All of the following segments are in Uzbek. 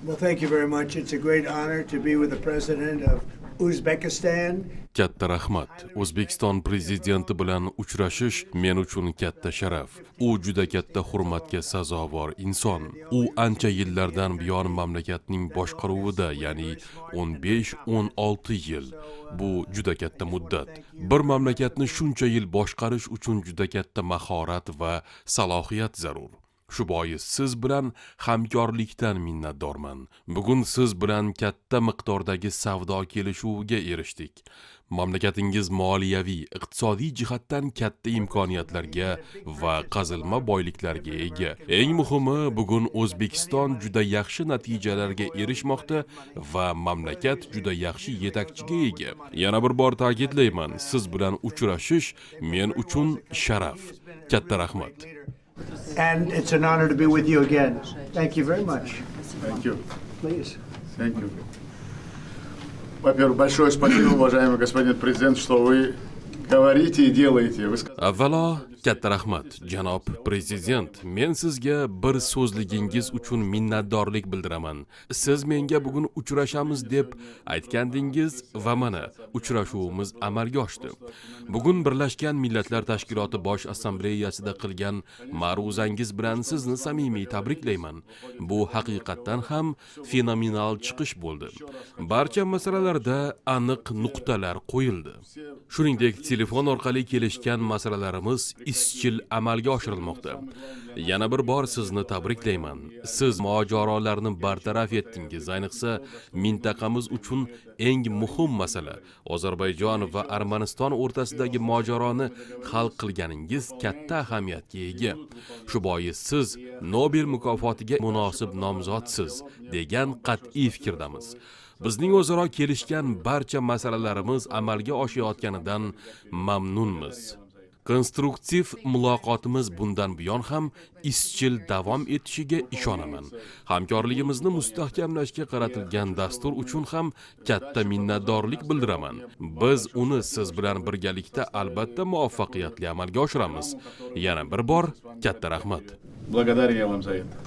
Well, thank you very much. It's a great honor to be with the president of Uzbekistan. Katta rahmat. O'zbekiston prezidenti bilan uchrashish men uchun katta sharaf. U juda katta hurmatga sazovor inson. U ancha yillardan buyon mamlakatning boshqaruvida, ya'ni 15-16 yil. Bu juda katta muddat. Bir mamlakatni shuncha yil boshqarish uchun juda katta mahorat va salohiyat zarur. Shu bois siz bilan hamkorlikdan minnatdorman. Bugun siz bilan katta miqdordagi savdo kelishuviga erishdik. Mamlakatingiz moliyaviy, iqtisodiy jihatdan katta imkoniyatlarga va qazilma boyliklarga ega. Eng muhimi, bugun O'zbekiston juda yaxshi natijalarga erishmoqda va mamlakat juda yaxshi yetakchiga ega. Yana bir bor ta'kidlayman, siz bilan uchrashish men uchun sharaf. Katta rahmat. And it's an honor to be with you again. Thank you very much. Thank you. Please. Thank you. Во-первых, большое спасибо, уважаемый господин президент, что вы говорите и делаете. Вы сказали, Avvalo, katta rahmat, janob prezident. Men sizga bir so'zligingiz uchun minnatdorlik bildiraman. Siz menga bugun uchrashamiz deb aytgandingiz va mana uchrashuvimiz amalga oshdi. Bugun Birlashgan Millatlar Tashkiloti Bosh Assambleyasida qilgan ma'ruzangiz bilan sizni samimiy tabriklayman. Bu haqiqatdan ham fenomenal chiqish bo'ldi. Barcha masalalarda aniq nuqtalar qo'yildi. Shuningdek, telefon orqali kelishgan masalalarimiz izchil amalga oshirilmoqda. Yana bir bor sizni tabriklayman. Siz mojarolarni bartaraf etdingiz. Ayniqsa, mintaqamiz uchun eng muhim masala, Ozarbayjon va Armaniston o'rtasidagi mojaroni hal qilganingiz katta ahamiyatga ega. Shu bois siz Nobel mukofotiga munosib nomzodsiz degan qat'iy fikrdamiz. Bizning o'zaro kelishgan barcha masalalarimiz amalga oshayotganidan mamnunmiz. Konstruktiv muloqotimiz bundan buyon ham izchil davom etishiga ishonaman. Hamkorligimizni mustahkamlashga qaratilgan dastur uchun ham katta minnatdorlik bildiraman. Biz uni siz bilan birgalikda albatta muvaffaqiyatli amalga oshiramiz. Yana bir bor katta rahmat. Благодарен я вам за это.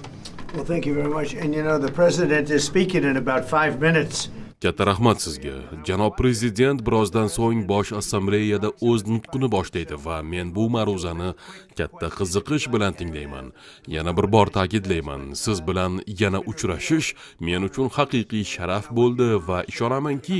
Well, thank you very much. And the president is speaking in about 5 minutes. Katta rahmat sizga. Janob prezident birozdan so'ng Bosh Assambleyada o'z nutqini boshlaydi va men bu ma'ruzani katta qiziqish bilan tinglayman. Yana bir bor ta'kidlayman, siz bilan yana uchrashish men uchun haqiqiy sharaf bo'ldi va ishonamanki,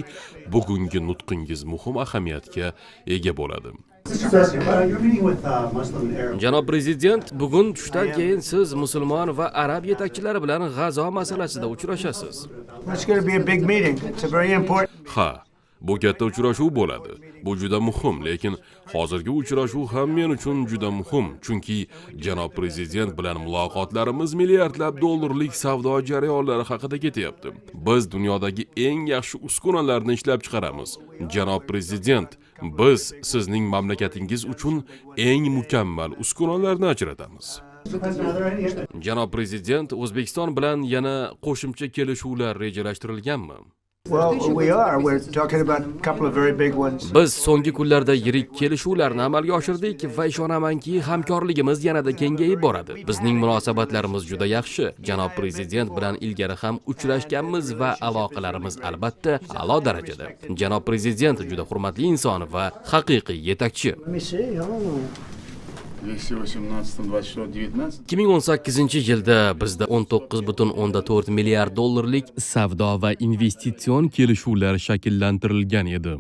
bugungi nutqingiz muhim ahamiyatga ega bo'ladi. Mr. President, you're meeting with Muslim and Arab. Janob prezident, bugun tushdan keyin siz musulmon va arab yetakchilari bilan G'azo masalasida uchrashasiz. It's going to be a big meeting. It's a very important. Ha, bu katta uchrashuv bo'ladi. Bu juda muhim, lekin hozirgi uchrashuv ham men uchun juda muhim, chunki janob prezident bilan muloqotlarimiz milliardlab dollarlik savdo jarayonlari haqida ketyapti. Biz dunyodagi eng yaxshi uskunalarni ishlab chiqaramiz. Janob prezident, biz sizning mamlakatingiz uchun eng mukammal uskunalarni ajratamiz. Mr. President, are there any other Janob prezident, O'zbekiston bilan yana qo'shimcha kelishuvlar rejalashtirilganmi? Well, we are. We're talking about a couple of very big ones. Biz so'nggi kunlarda yirik kelishuvlarni amalga oshirdik va ishonamanki, hamkorligimiz yanada kengayib boradi. Bizning munosabatlarimiz juda yaxshi. Janob prezident bilan ilgari ham uchrashganmiz va aloqalarimiz albatta a'lo darajada. Janob prezident juda hurmatli inson va haqiqiy yetakchi. Let me see. Oh. 2018, 24, 19. 2018 yilda bizda 19,4 milliard dollarlik savdo va investitsion kelishuvlar shakllantirilgan edi.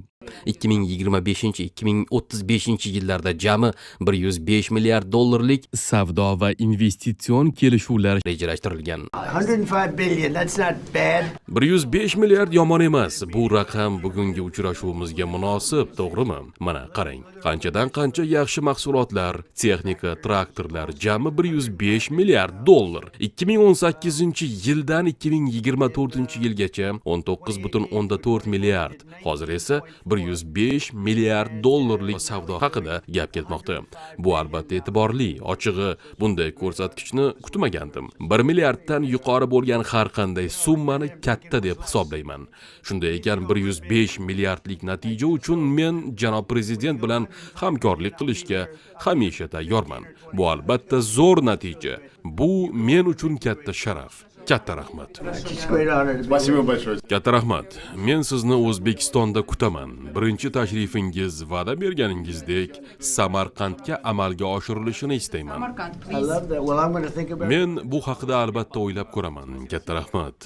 2025-2035 yillarda jami 105 milliard dollarlik Savdo va investitsion kelishuvlar rejalashtirilgan. 105 billion. That's not bad. 105 milliard yomon emas. Bu raqam bugungi uchrashuvimizga munosib, to'g'rimi? Mana qarang. Qanchadan qancha yaxshi mahsulotlar, texnika, traktorlar, jami 105 milliard dollar. 2018 yildan 2024 yilgacha 19,4 milliard. Hozir esa 105 milliard dollarlik savdo haqida gap ketmoqda. Bu albatta e'tiborli. Ochig'i, bunday ko'rsatkichni kutmagandim. 1 milliarddan yuqori bo'lgan har qanday summani katta deb hisoblayman. Shunday ekan, 105 milliardlik natija uchun men janob prezident bilan hamkorlik qilishga hamisha tayyorman. Bu albatta zo'r natija. Bu men uchun katta sharaf. Katta rahmat. It's a great honor to be Спасибо большое. Katta rahmat. Men sizni O'zbekistonda kutaman. Birinchi tashrifingiz va'da berganingizdek Samarqandga amalga oshirilishini istayman. Samarkand, I please. love that. Well, I'm going to think about Men bu haqida albatta o'ylab ko'raman. Katta rahmat.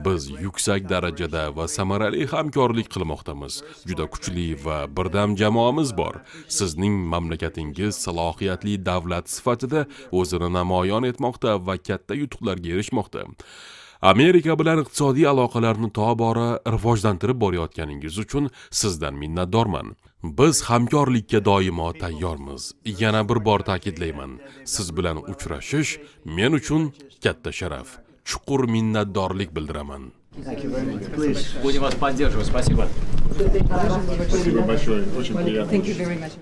Biz yuksak darajada va samarali hamkorlik qilmoqdamiz. Juda kuchli va birdam jamoamiz bor. Sizning mamlakatingiz salohiyatli davlat sifatida o'zini namoyon etmoqda va katta yutuqlarga erishmoqda. Amerika bilan iqtisodiy aloqalarni tobora rivojlantirib borayotganingiz uchun sizdan minnatdorman. Biz hamkorlikka doimo tayyormiz. Yana bir bor ta'kidlayman, siz bilan uchrashish men uchun katta sharaf. Chuqur minnatdorlik bildiraman. Thank you very much. Please. Будем вас поддерживать. Спасибо. Спасибо большое. Очень приятно. Thank you very much.